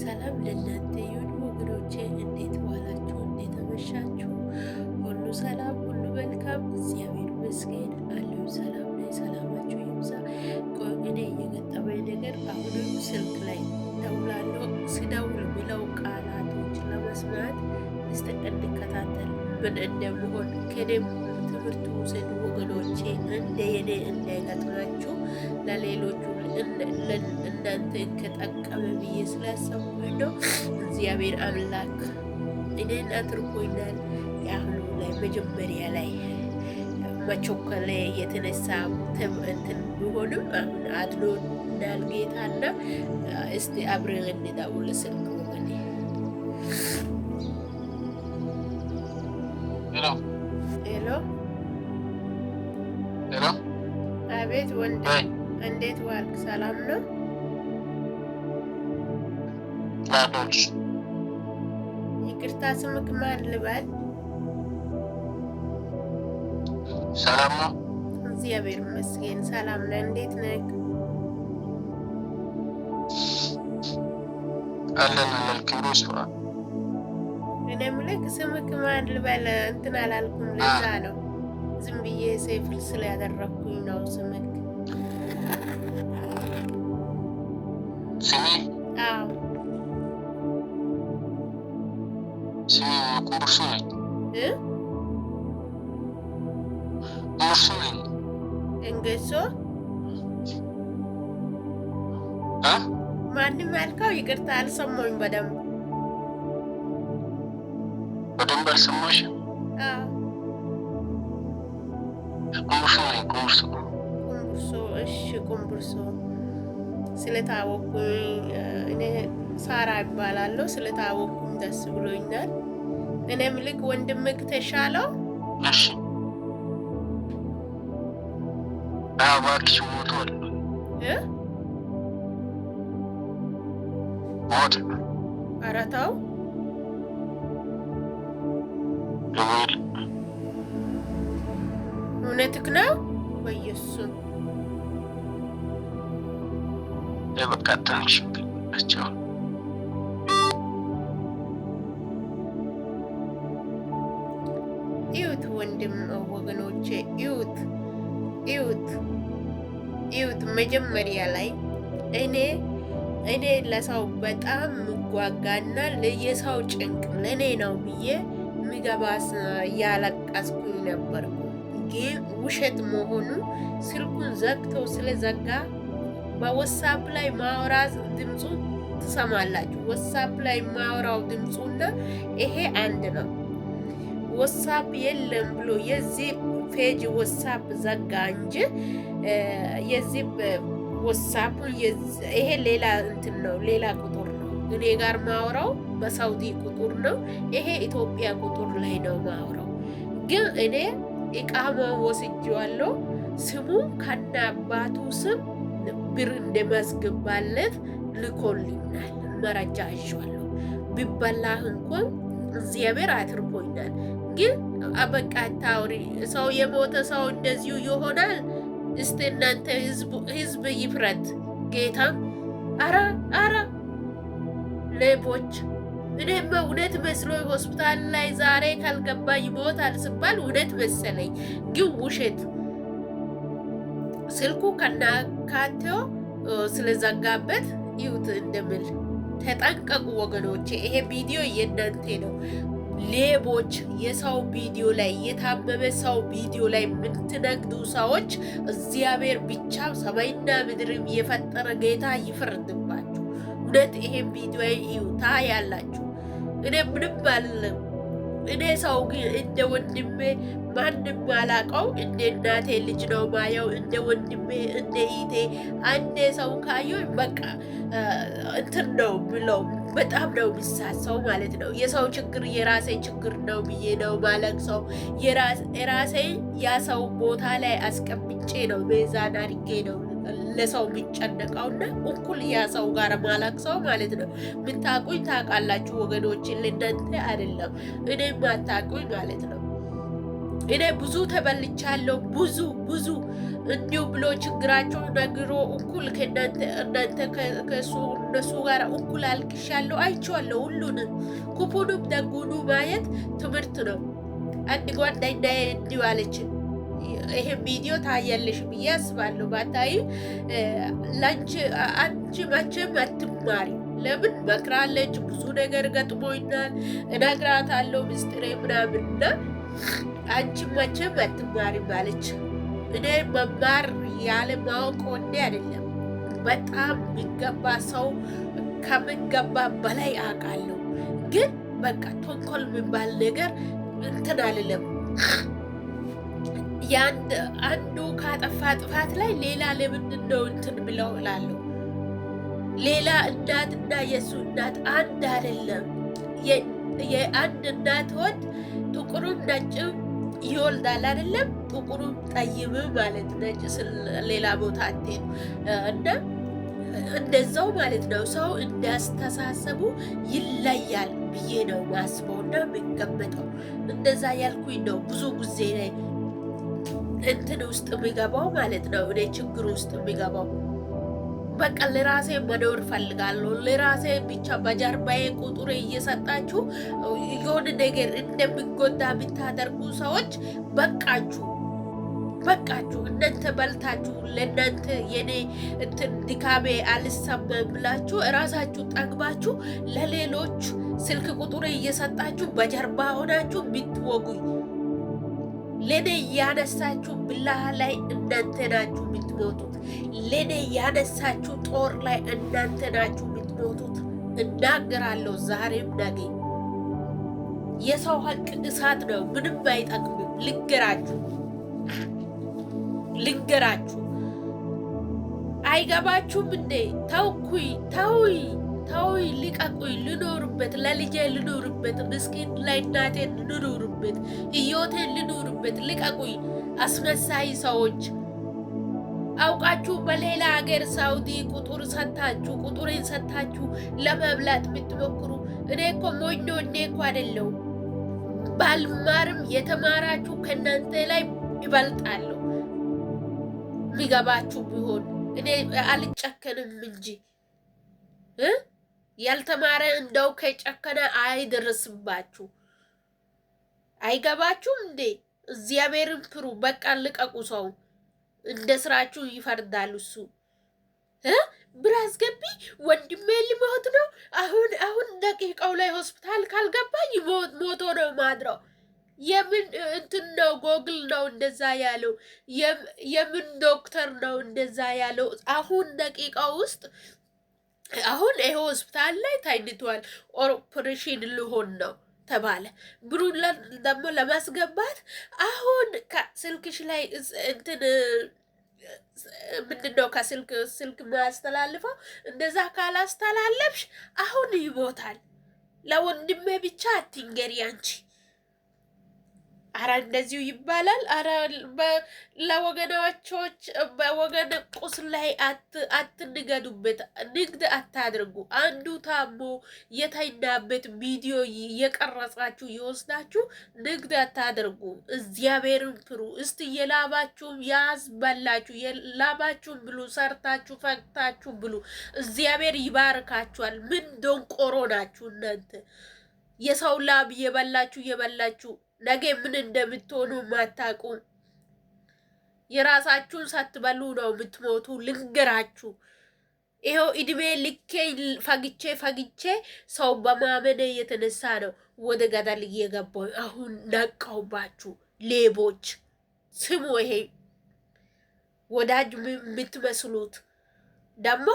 ሰላም ለእናንተ ይሁን ወገኖቼ። እንዴት ዋላችሁ? እንዴት አመሻችሁ? ሁሉ ሰላም፣ ሁሉ መልካም፣ እግዚአብሔር ይመስገን አለሁ። ሰላም ላይ ሰላማችሁ ይብዛ። እኔ የገጠመኝ ነገር አሁንም ስልክ ላይ ደውላለሁ። ስደውል ብለው ቃላቶች ለመስማት እስቲ እንከታተል ምን እንደምሆን ከኔም ትምህርት ውሰዱ ወገኖቼ። እንደ የኔ እንዳይገጥማችሁ ለሌሎቹ እናንተ ከጠቀመ ብዬ ስላሰብኩኝ ነው። እግዚአብሔር አምላክ እኔን አትርፎኛል። የአሁኑ ላይ መጀመሪያ ላይ መቸኮሌ የተነሳ እንትን ቢሆንም አሁን አድኖናል ጌታና፣ እስቲ አብረን እንደውል ስልክ ወገኔ። Hello. Hello. Hello. አቤት ወንድም፣ Hi. እንዴት ዋልክ? ሰላም ነው? ላዶች። ይቅርታ ስምክ ማን ልበል? ሰላም ነው? እግዚአብሔር ይመስገን ሰላም ነህ። እንዴት ነህ? አለን አለን፣ ክብሩ ይስፋ። እኔ የምልህ ስምክ ማን ልበል? እንትን አላልኩም፣ ለዛ ነው ዝም ብዬ save ስላደረግኩኝ ነው ስምክ። ስሜ አዎ። ስሜ ቁምቡርሱ ነኝ። እ ቁምቡርሱ ነኝ። እንገሶ እ ማንም ያልከው? ይቅርታ አልሰማሁኝ በደንብ። በደንብ አልሰማሽም? አዎ። ቁምቡርሱ ነኝ፣ ቁምቡርሱ። ቁምቡርሶ። እሺ ቁምቡርሶ፣ ስለታወቅኩኝ፣ እኔ ሳራ እባላለሁ። ስለታወቅኩኝ ደስ ብሎኛል። እኔም ልክ ወንድምክ ተሻለው? እሺ። አዎ፣ እባክሽ ሞቷል። እ ሞት። ኧረ ተው። ገብርኤል። እውነትክ ነው? በኢየሱስ። በቃ ትንሽ ናቸው። እዩት ወንድም ወገኖቼ፣ እዩት እዩት እዩት። መጀመሪያ ላይ እኔ ለሰው በጣም ምጓጋና የሰው ጭንቅ ለእኔ ነው ብዬ ምገባ እያለቀስኩኝ ነበርኩ። ግን ውሸት መሆኑ ስልኩን ዘግቶ ስለዘጋ በ WhatsApp ላይ ማውራት ድምፁ ትሰማላችሁ። WhatsApp ላይ ማውራው ድምፁና ይሄ አንድ ነው። WhatsApp የለም ብሎ የዚህ page WhatsApp ዘጋ እንጂ የዚህ WhatsApp ይሄ ሌላ እንትን ነው፣ ሌላ ቁጥር ነው። እኔ ጋር ማውራው በሳውዲ ቁጥር ነው። ይሄ ኢትዮጵያ ቁጥር ላይ ነው ማውራው። ግን እኔ ኢቃማ ወስጄዋለሁ። ስሙ ከነ አባቱ ስም ብር እንደማስገባለት ልኮልኛል። መረጃ ይዤዋለሁ። ቢበላህ እንኳን እግዚአብሔር አትርፎኛል። ግን በቃ አታውሪ። ሰው የሞተ ሰው እንደዚሁ ይሆናል። እስቲ እናንተ ህዝብ ይፍረድ። ጌታም አረ አረ ሌቦች። እኔማ እውነት መስሎ ሆስፒታል ላይ ዛሬ ካልገባ ይሞታል ስባል እውነት መሰለኝ፣ ግን ውሸት ስልኩ ከናካቴው ስለዘጋበት ይሁት እንደምል ተጠንቀቁ ወገኖቼ። ይሄ ቪዲዮ የእናንተ ነው። ሌቦች፣ የሰው ቪዲዮ ላይ፣ የታመመ ሰው ቪዲዮ ላይ የምትነግዱ ሰዎች እግዚአብሔር ብቻ ሰማይና ምድርም የፈጠረ ጌታ ይፈርድባችሁ። እውነት ይሄን ቪዲዮ እዩ ታያላችሁ። እኔ ምንም አልልም። እኔ ሰው ግን እንደ ወንድሜ ማንም አላቀው እንደ እናቴ ልጅ ነው ማየው፣ እንደ ወንድሜ እንደ ኢቴ። አንዴ ሰው ካየው በቃ እንትን ነው ብለው በጣም ነው የሚሳሰው ማለት ነው። የሰው ችግር የራሴ ችግር ነው ብዬ ነው ማለት ሰው የራሴ ያ ሰው ቦታ ላይ አስቀምጬ ነው ሚዛን አድርጌ ነው ለሰው የሚጨነቀውና እኩል ያ ሰው ጋር ማለቅሰው ማለት ነው። ምታቁኝ ታውቃላችሁ ወገኖችን፣ ለእናንተ አይደለም እኔ ማታቁኝ ማለት ነው። እኔ ብዙ ተበልቻለሁ። ብዙ ብዙ እንዲሁ ብሎ ችግራቸው ነግሮ እኩል ከእናንተ እናንተ ከሱ እነሱ ጋር እኩል አልቅሻለሁ፣ አይቼዋለሁ። ሁሉንም ክፉንም ደጉኑ ማየት ትምህርት ነው። አንድ ጓደኛዬ እንዲሁ አለችን። ይሄ ቪዲዮ ታያለሽ ብዬ አስባለሁ። ባታይ ላንቺ አንቺ መቼም አትማሪ። ለምን መክራለች፣ ብዙ ነገር ገጥሞኛል፣ እነግራታለሁ ምስጢሬ ምናምንና አንቺ መቼም አትማሪም አለች። እኔ መማር ያለ ማወቅ ወንዴ አይደለም። በጣም የሚገባ ሰው ከሚገባ በላይ አውቃለሁ። ግን በቃ ተንኮል የሚባል ነገር እንትን አልለም። አንዱ ካጠፋ ጥፋት ላይ ሌላ ለምንድን ነው እንትን ብለው እላለሁ። ሌላ እናትና የእሱ እናት አንድ አይደለም። የአንድ እናት ወድ ጥቁሩም ነጭም ይወልዳል አይደለም? ጥቁሩም ጠይም ማለት ነጭ ሌላ ቦታ አትሄዱ እና እንደዛው ማለት ነው። ሰው እንዳስተሳሰቡ ይለያል ብዬ ነው ማስበው እና የሚገመጠው እንደዛ ያልኩኝ ነው። ብዙ ጊዜ ላይ እንትን ውስጥ የሚገባው ማለት ነው። እኔ ችግር ውስጥ የሚገባው በቃ ለራሴ መኖር ፈልጋለሁ። ለራሴ ብቻ በጀርባዬ ቁጥር እየሰጣችሁ የሆነ ነገር እንደሚጎዳ የምታደርጉ ሰዎች በቃችሁ፣ በቃችሁ። እናንተ በልታችሁ ለእናንተ የኔ እንትን ድካሜ አልሰማም ብላችሁ እራሳችሁ ጠግባችሁ ለሌሎች ስልክ ቁጥር እየሰጣችሁ በጀርባ ሆናችሁ የምትወጉኝ፣ ለኔ ያነሳችሁ ቢላ ላይ እናንተ ናችሁ የምትሞቱት። ለኔ ያነሳችሁ ጦር ላይ እናንተ ናችሁ የምትሞቱት። እናገራለሁ ዛሬም ነገ። የሰው ሀቅ እሳት ነው፣ ምንም አይጠቅምም። ልንገራችሁ ልንገራችሁ፣ አይገባችሁም እንዴ? ተውኩኝ፣ ተውይ ተውይ፣ ልቀቁኝ፣ ልኖርበት፣ ለልጄ ልኖርበት፣ ምስኪን ላይ እናቴን ልኖርበት፣ ህይወቴን ልኖርበት፣ ልቀቁኝ። አስመሳይ ሰዎች አውቃችሁ በሌላ ሀገር ሳውዲ ቁጥር ሰታችሁ ቁጥሬን ሰታችሁ ለመብላት የምትሞክሩ፣ እኔ እኮ ሞኞ እኔ እኮ አይደለሁም። ባልማርም የተማራችሁ ከእናንተ ላይ ይበልጣለሁ። የሚገባችሁ ቢሆን እኔ አልጨከንም እንጂ ያልተማረ እንደው ከጨከነ አይደርስባችሁ። አይገባችሁም እንዴ? እግዚአብሔርን ፍሩ። በቃ ልቀቁ። ሰው እንደ ስራችሁ ይፈርዳል እሱ። ብር አስገቢ፣ ወንድሜ ሊሞት ነው አሁን አሁን ደቂቃው ላይ ሆስፒታል ካልገባ ሞቶ ነው ማድረው። የምን እንትን ነው? ጎግል ነው እንደዛ ያለው? የምን ዶክተር ነው እንደዛ ያለው? አሁን ደቂቃው ውስጥ አሁን ይሄ ሆስፒታል ላይ ታይቷል፣ ኦፕሬሽን ሊሆን ነው ተባለ። ብሩን ደግሞ ለማስገባት አሁን ከስልክሽ ላይ እንትን ምንድን ነው ከስልክ ስልክ ማያስተላልፈው፣ እንደዛ ካላስተላለፍሽ አሁን ይሞታል። ለወንድሜ ብቻ አትንገሪ አንቺ። አረ እንደዚሁ ይባላል። አረ ለወገኖቾች በወገን ቁስል ላይ አትንገዱበት፣ ንግድ አታድርጉ። አንዱ ታሞ የተኛበት ቪዲዮ የቀረጻችሁ ይወስዳችሁ ንግድ አታድርጉ። እግዚአብሔርን ፍሩ። እስቲ የላባችሁም ያዝበላችሁ፣ የላባችሁም ብሉ፣ ሰርታችሁ ፈግታችሁ ብሉ። እግዚአብሔር ይባርካችኋል። ምን ደንቆሮ ናችሁ እናንተ? የሰው ላብ እየበላችሁ እየበላችሁ ነገ ምን እንደምትሆኑ ማታውቁ። የራሳችሁን ሳትበሉ ነው የምትሞቱ። ልንገራችሁ፣ ይኸው እድሜ ልኬ ፈግቼ ፈግቼ ሰው በማመን የተነሳ ነው ወደ ገደል እየገባሁ። አሁን ነቃሁባችሁ ሌቦች። ስሙ፣ ይሄ ወዳጅ የምትመስሉት ደግሞ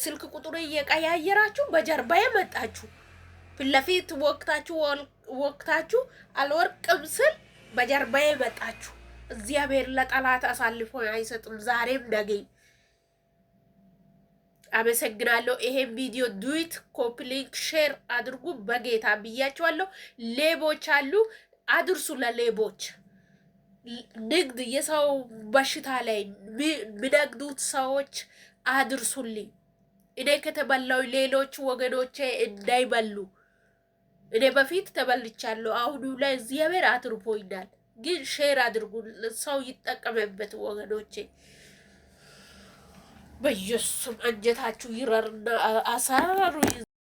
ስልክ ቁጥሩ እየቀያየራችሁ በጀርባ የመጣችሁ ፊት ለፊት ወቅታችሁ ወቅታችሁ አልወርቅም ስል በጀርባዬ መጣችሁ። እግዚአብሔር ለጠላት አሳልፎ አይሰጥም፣ ዛሬም ነገ። አመሰግናለሁ። ይሄን ቪዲዮ duet copy link share አድርጉ። በጌታ ብያቸዋለሁ። ሌቦች አሉ፣ አድርሱ ለሌቦች። ንግድ የሰው በሽታ ላይ የሚነግዱት ሰዎች አድርሱልኝ። እኔ ከተበላው ሌሎች ወገኖቼ እንዳይበሉ። እኔ በፊት ተበልቻለሁ። አሁኑ ላይ እግዚአብሔር አትርፎኛል። ግን share አድርጉ፣ ሰው ይጠቀምበት ወገኖቼ። በኢየሱስም አንጀታችሁ ይረርና አሳረሩ።